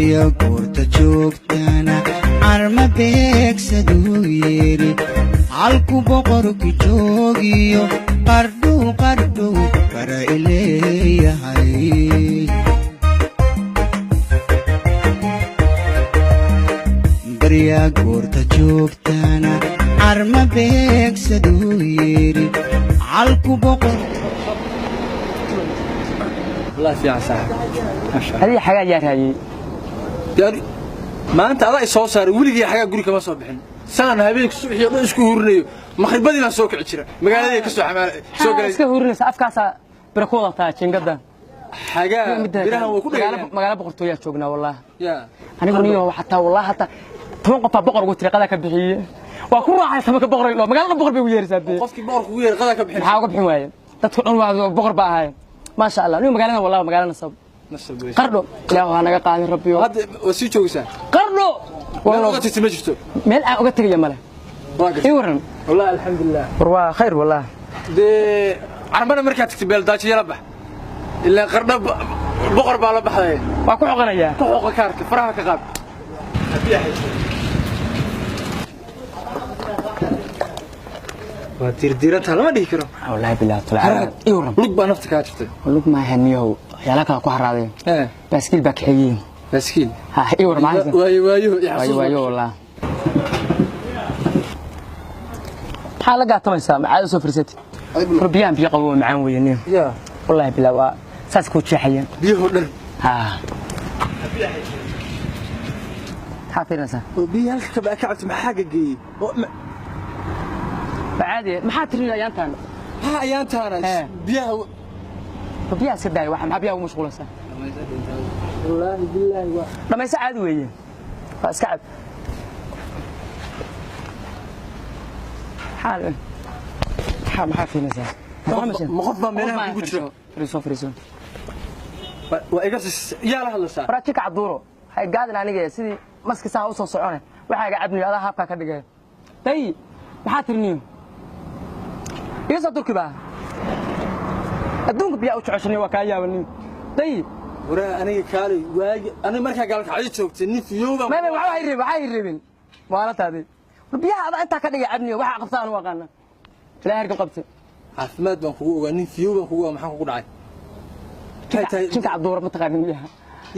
Barya goorta joogtana carma beegsaduu yidhi, halku boqorku joogiyo qardhow qardhow bara ileeyahay. Barya goorta joogtana carma beegsaduu yidhi, halku boqor والله fiican saaxiib, ma sha Allah. Adiga xagaa yaa raayay? Yani maanta adaa i soo saaray. Weligii xagaa guri kama soo bixin, saan habeenka subaxii oo dhan isku hurinayo, maqribadii baan soo kici jira, magaaladii ka soo xamaal soo galay. Iska hurinaysa, afkaasaa bira ku wadataa jiingada. Xagaa birahan waa ku dhagayaan. Magaalo boqortooyaa joognaa wallah. Ya. Anigu niyo xataa wallah hataa 10 qof baa boqor ugu tiri, qadaa ka bixiyey, waa ku raacay 10-ka boqor loo magaalada boqor bay ugu yeeraysaa dee. Qofkii boqor kugu yeeray qadaa ka bixin. Maxaa uga bixin waaye? Dadku dhan waa boqor baa ahaayeen, maasha Allah. Niyo magaalada wallah magaalada nasab. Nasab wey. Qardho ilaahu ha naga qaadin rabbiyo. Hadda waa sii joogaysaa? Qardho. Meel uga tagtay ma jirto? Meel aan uga tegaya male. Waa gartay. Ii waran. Wallahi alxamdulilah. War waa khayr wallah. Dee carmana markaad tagtay beeldaajo yala bax, ilaa qardho boqor baa la baxday. Waa ku xoqanayaa. Ku xoqa kaarka, faraha ka qaad. Waa diirdiirantaa, lama dhihi karo. Wallahi billahi tala, ii waran. Lug baa nafta kaa jirtay. Lug maaha niyow, waxyaalaha kale ku haraaday. Ee. Baaskiil baa kaxeeyey. Baaskiil. Ha, ii waran maxaa? Waayo waayo iyo waayo. Xasuus. Waayo wallah. Maxaa la gaatamaysaa? Maxaad u soo fariisatay? War biyaan biyo qabo macaan weeye niyo. Ya. Wallahi bilaa waa saas kuu jeexayeen. Biyahoo dhan. Ha, maxaa fiirinaysaa? Oo biyo halka ka cabta, maxaa geeyey? Caadi, maxaa tirin ayaantaan? Ha, ayaantaana. Ee. Biyaha. War biyaha iska daaya, waxa maxaa biyaha ugu mashquulaysaa? Wallaahi billaahi waa Dhamayso, caadi weeye, waa iska cab. Maxaa maxaa fiirinaysaa? Ma qof baa meelaha kugu jira? Fariiso, fariiso. Waa iga yaa la hadlaysaa. Waraa jika caduuro hay gaadin, aniga sidii maski saa u soo socone, waxaa iga cabniyo adaa haabkaa ka dhigay. Day, maxaa tiriniyo? Iga soo durki baa adduunka biyaa u jeceshaniyo, waa kaa yaabaniyo. Day. Waraa aniga kaalay, waagi aniga markaa gaalkacyo joogtay nin fiyooba. Maya, waxba hay reebin, waxba hay reebin maalataadi. War biyaha adaa intaa ka dhigay cabniyo, waxaa qabta anu aqaana, ilaa hergab qabtay. Caafimaad baan kugu ogaa, nin fiyow baan kugu ogaa, maxaa kugu dhacay? Maxay tahay? Jinka cabduuro ma taqaanin biyaha?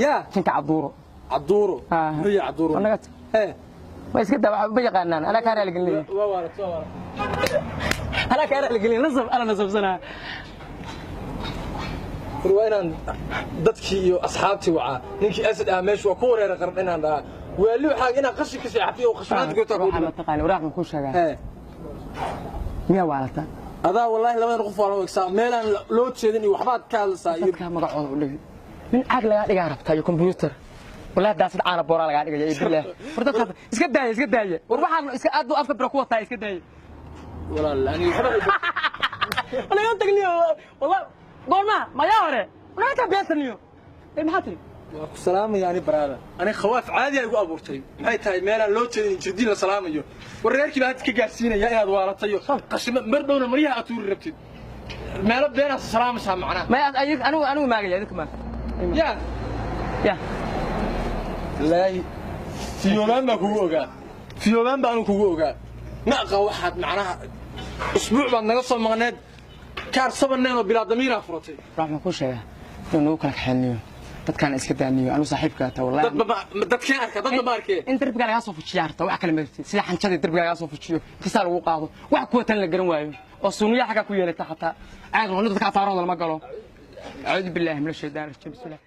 Yaa. Jinka cabduuro. Cabduuro? Ah. Muxuu yahay cabduuro? Anaga hee. Ma iska daa, waxba ma yaqaanaan, anaa kaa raaligelinaya. Waa waarat, waa waarat. Anaa kaa raaligelinaya, nasab ana nasabsanaa. War waa inaan dadkii iyo asxaabtii wacaa, ninkii asad ah meesha waa ku wareera qarn inaan dhahaa waali, waxaa inaan qashin ka seexatay oo qashinaanta goobtaa kugu Waxaa ma dhiman. taqaani waraaq ma kuu sheegaa? Hee. Miyaa waalata? Adaa wallaahi labadan qof waa la wegsaa, meelaan loo jeedin iyo waxbaad ka hadlaysaa iyo Dadka magacooda u dhigay nin caag lagaa dhigaa rabtaa iyo computer, wallahi daasad caana booraa lagaa dhigaya iyo bilaah. War dadka iska daaya, iska daaya. War waxaan iska aad buu afka bira ku wataa, iska daaya. Walaal aniga waxba Walaga tagniyo wallah, goorma mayaa hore walaga ka beesaniyo ee maxaa tiri? Waa ku salaamaya ani baraada, ani khawaaf caadi ay igu abuurtay. Maxay tahay meelaan loo jeedin jirdiin la salaamayo? War reerkii baa hadda ka gaarsiinaya inaad waalatayo qashimo, mar dhowna maryaha aad tuuri rabtid, meelo beenaad salaamaysaa macnaha. Maya, anigu anigu maagaya idinka ma. Ya. Ya. Wallaahi fiyoobaan baa kugu ogaa, fiyoobaan baa anu kugu ogaa. Ma aqaan waxaad macnaha usbuuc baad naga soo maqneed, kaar sabaneen oo bilaa damiiraa furatay. Wax ma kuu sheegaa inuu nagu kala kaxeelniyo dadkaan? Iska daaniyo, anu saaxiibkaa taa wallahi. Dadba dadkeen arka, dadba ma arkee. In darbiga lagaa soo fujiyo harta, wax kale ma jirtid, sida xanjadii darbiga lagaa soo fujiyo, intisaa lagu qaado, wax kuwa tan la garan waayo oo sunniya xaggaa ku yeelata, xataa caadi noqon dadka afaarahooda lama galo. Acuudu billaahi min ashaytaan rajiim, bismillah.